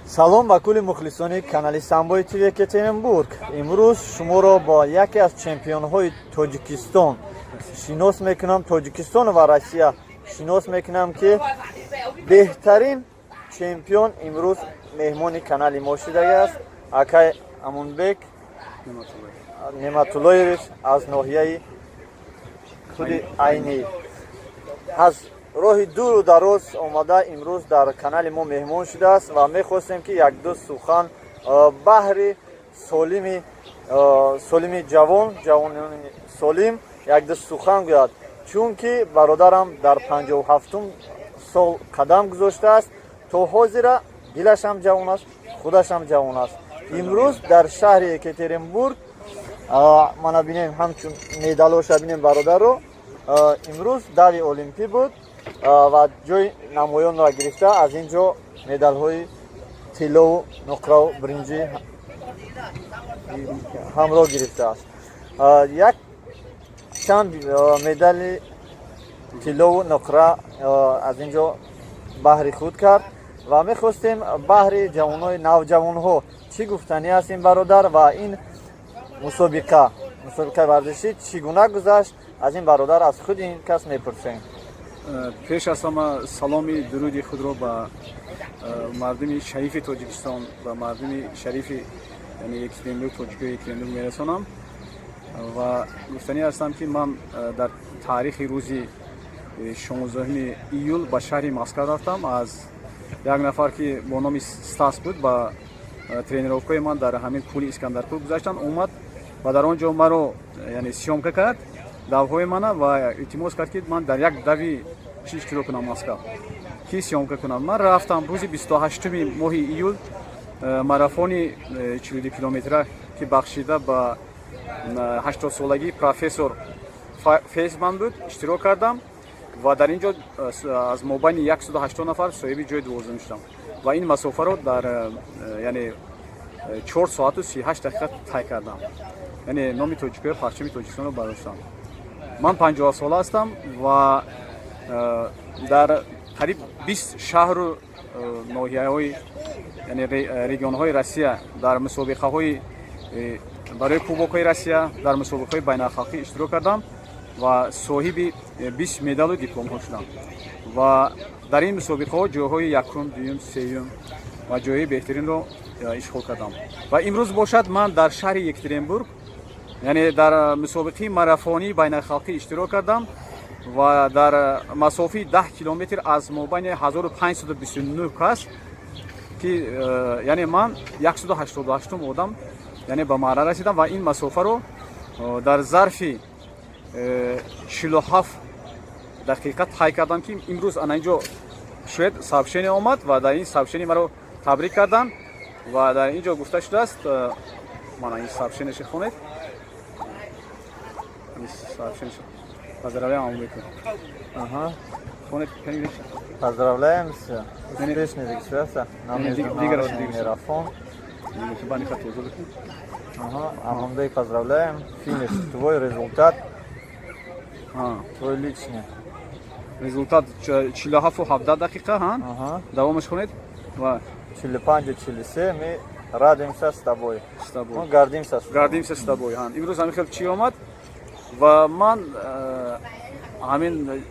Салом ба кулли мухлисони канали Самбои ТВ Екатеринбург. Имрӯз шуморо бо яке аз чемпионҳои Тоҷикистон шинос мекунам, Тоҷикистон ва Россия шинос мекунам, ки беҳтарин чемпион имрӯз меҳмони канали мо шудагиаст, акай Амонбек Неъматуллоевич аз ноҳияи худи Айнӣ. Аз роҳи дуру дароз омада, имрӯз дар канали мо меҳмон шудааст ва мехостем, ки якду сухан баҳри солими ҷавон, ҷавонони солим якду сухан гӯяд, чунки бародарам дар 57-ум сол қадам гузоштааст. То ҳозира дилашам ҷавон аст, худашам ҷавон аст. Имрӯз дар шаҳри Екатеринбург мана бинем, ҳамчун медалоша бинем бародарро. Имрӯз дави олимпӣ буд ва ҷои намоёнро гирифта, аз ин ҷо медалҳои тиллову нуқраву биринҷӣ ҳамроҳ гирифтааст. Як чанд медали тиллову нуқра аз ин ҷо баҳри худ кард ва мехостем баҳри ҷавонои навҷавонҳо чӣ гуфтанӣ аст ин бародар ва ин мусобиқаи варзишӣ чӣ гуна гузашт, аз ин бародар, аз худи ин кас мепурсем. Пеш аз ҳама саломи дуруди худро ба мардуми шарифи Тоҷикистон, ба мардуми шарифи, яъне Екатеринбург, тоҷикои Екатеринбург мерасонам ва гуфтанӣ ҳастам, ки ман дар таърихи рӯзи 16 июл ба шаҳри Москва рафтам. Аз як нафар, ки бо номи Стас буд, ба тренировкаи ман дар ҳамин кӯли Искандаркӯл гузаштан омад ва дар он ҷо маро, яъне, съёмка кард давҳои мана ва илтимос кард, ки ман дар як дави чи иштирок кунам, Москва, ки съёмка кунам. Ман рафтам рӯзи 28-уми моҳи июл, марафони 42 километра, ки бахшида ба 80-солагии профессор Фейсман буд, иштирок кардам ва дар ин ҷо аз мобайни 180 нафар соҳиби ҷои дувоздум шудам ва ин масофаро дар яъне 4 соату 38 дақиқа тай кардам, яъне номи тоҷикоя, парчами Тоҷикистонро бардоштам. Ман 50 сола ҳастам ва дар қариб 20 шаҳру ноҳияҳои, яъне регионҳои Россия дар мусобиқаҳои барои кубокҳои Россия, дар мусобиқаҳои байналхалқӣ иштирок кардам ва соҳиби 20 медалу дипломҳо шудам ва дар ин мусобиқаҳо ҷойҳои якум, дуюм, сеюм ва ҷойҳои беҳтаринро ишғол кардам. Ва имрӯз бошад, ман дар шаҳри Екатеринбург, яъне дар мусобиқаи марафонии байналхалқӣ иштирок кардам ва дар масофаи 10 километр аз мобайни 1529 кас, ки яъне ман 188-ум одам, яъне ба марра расидам ва ин масофаро дар зарфи 47 дақиқа тай кардам, ки имрӯз ана ин ҷо шояд сообщение омад ва дар ин сообщение маро табрик карданд ва дар ин ҷо гуфта шудааст, мана ин сообщениеша хонед, ин сообщениеша. Поздравляем, Амонбек. Ага. Хонед. Поздравляем с успешной регистрацией на международный марафон. Ага. Амонбек, поздравляем. Финиш. Твой результат. Твой личный. Результат 47 17 дақиқа, ҳа? Ага. Давомаш хонед ва 45-43. Мы радуемся с тобой. С тобой. Мы гордимся с тобой. Гордимся с тобой. Имрӯз ҳамин хел чӣ омад ва ман ҳамин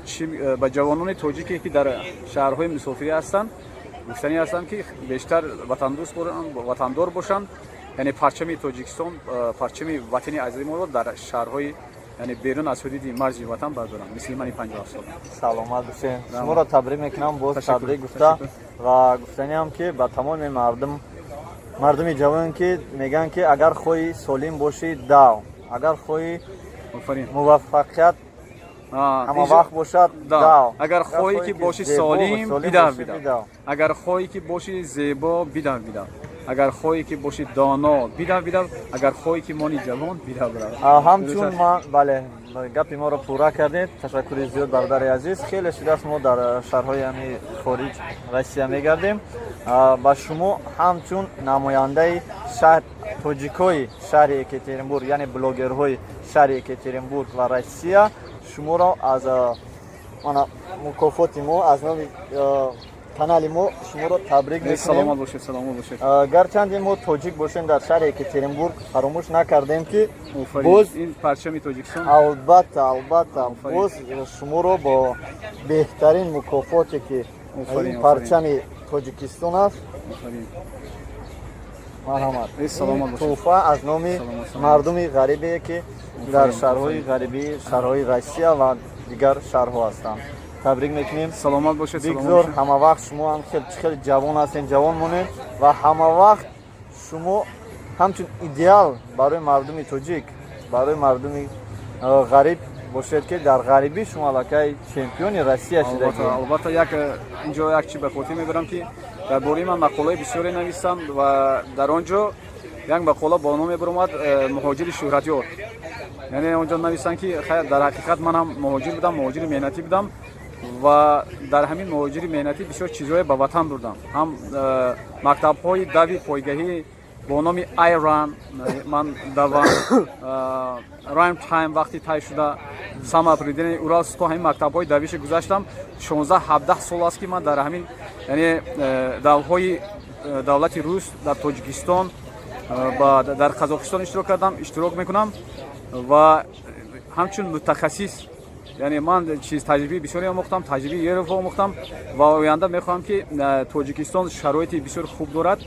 чи ба ҷавонони тоҷике, ки дар шаҳрҳои мусофирӣ ҳастанд, гуфтанӣ ҳастанд, ки бештар ватандӯст, ватандор бошанд, яъне парчами Тоҷикистон, парчами ватани азизи моро дар шаҳрҳои, яъне берун аз ҳудуди марзи ватан бардоранд, мисли мани 57 сола. Саломат бошед, шуморо табрик мекунам боз. Табрик гуфта ва гуфтаниам, ки ба тамоми мардум, мардуми ҷавон, ки мегӯянд, ки агар хоҳӣ солим бошӣ, дав, агар хоҳӣ муваффақият ҳама вақт бошад, дав. Агар хоҳӣ, ки бошӣ солим, бидав, бидав. Агар хоҳӣ, ки бошӣ зебо, бидав, бидав. Агар хоҳӣ, ки бошӣ доно, бидав, бидав. Агар хоҳӣ, ки мони ҷавон, бидав, бидав. Ҳамчун ман, бале, гапи моро пурра кардед. Ташаккури зиёд, бародари азиз. Хеле шудааст, мо дар шаҳрҳои ами хориҷ, Россия мегардем. Ба шумо ҳамчун намояндаи шаҳр, тоҷикои шаҳри Екатеринбург, яъне блогерҳои шаҳри Екатеринбург ва Россия, шуморо аз мана мукофоти мо аз номи Канали мо шуморо табрик мекунем. Саломат бошед, саломат бошед. Гарчанде мо тоҷик бошем, дар шаҳри Екатеринбург фаромӯш накардем, ки боз ин парчами Тоҷикистон. Албатта, албатта, боз шуморо бо беҳтарин мукофоте, ки ин парчами Тоҷикистон аст, марҳамат, тӯҳфа аз номи мардуми ғарибе, ки дар шаҳрҳои ғарибӣ, шаҳрҳои Россия ва дигар шаҳрҳо ҳастанд. Табрик мекунем. Саломат бошед. Бигзор ҳама вақт шумо ҳам хеле ҷавон ҳастем, ҷавон монед ва ҳама вақт шумо ҳамчун идеал барои мардуми тоҷик, барои мардуми ғариб бошед, ки дар ғарибӣ шумо аллакай чемпиони Россия шудагӣ. Албатта, як инҷо як чи ба хотир мебарам, ки дар бораи ман мақолаи бисёре нависам ва дар он ҷо як мақола бо номе баромад «Муҳоҷири шӯҳратёр». Яъне он ҷо нависанд, ки дар ҳақиқат ман ҳам муҳоҷир будам, муҳоҷири меҳнатӣ будам ва дар ҳамин муҳоҷири меҳнатӣ бисёр чизҳое ба ватан бурдам. Ҳам мактабҳои дави пойгаҳӣ бо номи I Run, ман давам, Run Time, вақти тай шуда, самоопределение Уралско, ҳамин мактабҳои давише гузаштам. 16 17 сол аст, ки ман дар ҳамин, яъне давҳои давлати рус, дар Тоҷикистон, дар Қазоқистон иштирок кардам, иштирок мекунам ва ҳамчун мутахассис, яъне ман чиз таҷрибаи бисёре омӯхтам, таҷрибаи Европа омӯхтам ва оянда мехоҳам, ки Тоҷикистон шароити бисёр хуб дорад,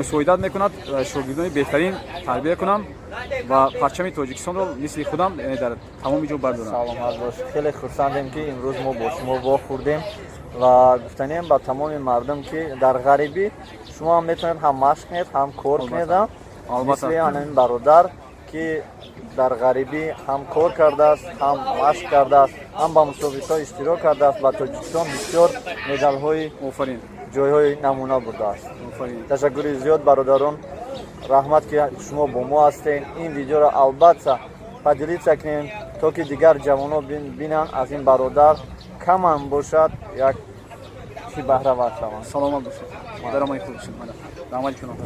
мусоидат мекунад, шогирдони беҳтарин тарбия кунам ва парчами Тоҷикистонро мисли худам дар тамоми ҷо бардорам. Саломат бош. Хеле хурсандем, ки имрӯз мо бо шумо вохӯрдем ва гуфтанием ба тамоми мардум, ки дар ғарибӣ шумо ҳам метавонед ҳам машқ кунед, ҳам кор кунед, мисли ҳамин бародар, ки дар ғарибӣ ҳам кор кардааст, ҳам машқ кардааст, ҳам ба мусобиқаҳо иштирок кардааст, ба Тоҷикистон бисёр медалҳои Офарин. ҷойҳои намуна бурдааст. Ташаккури зиёд, бародарон, раҳмат, ки шумо бо мо ҳастед. Ин видеоро албатта поделиться кунем, то ки дигар ҷавонҳо бинанд, аз ин бародар камам бошад як чӣ баҳравар шаванд. Саломат бошед, даромади хуб бошед. Раҳмати кунам.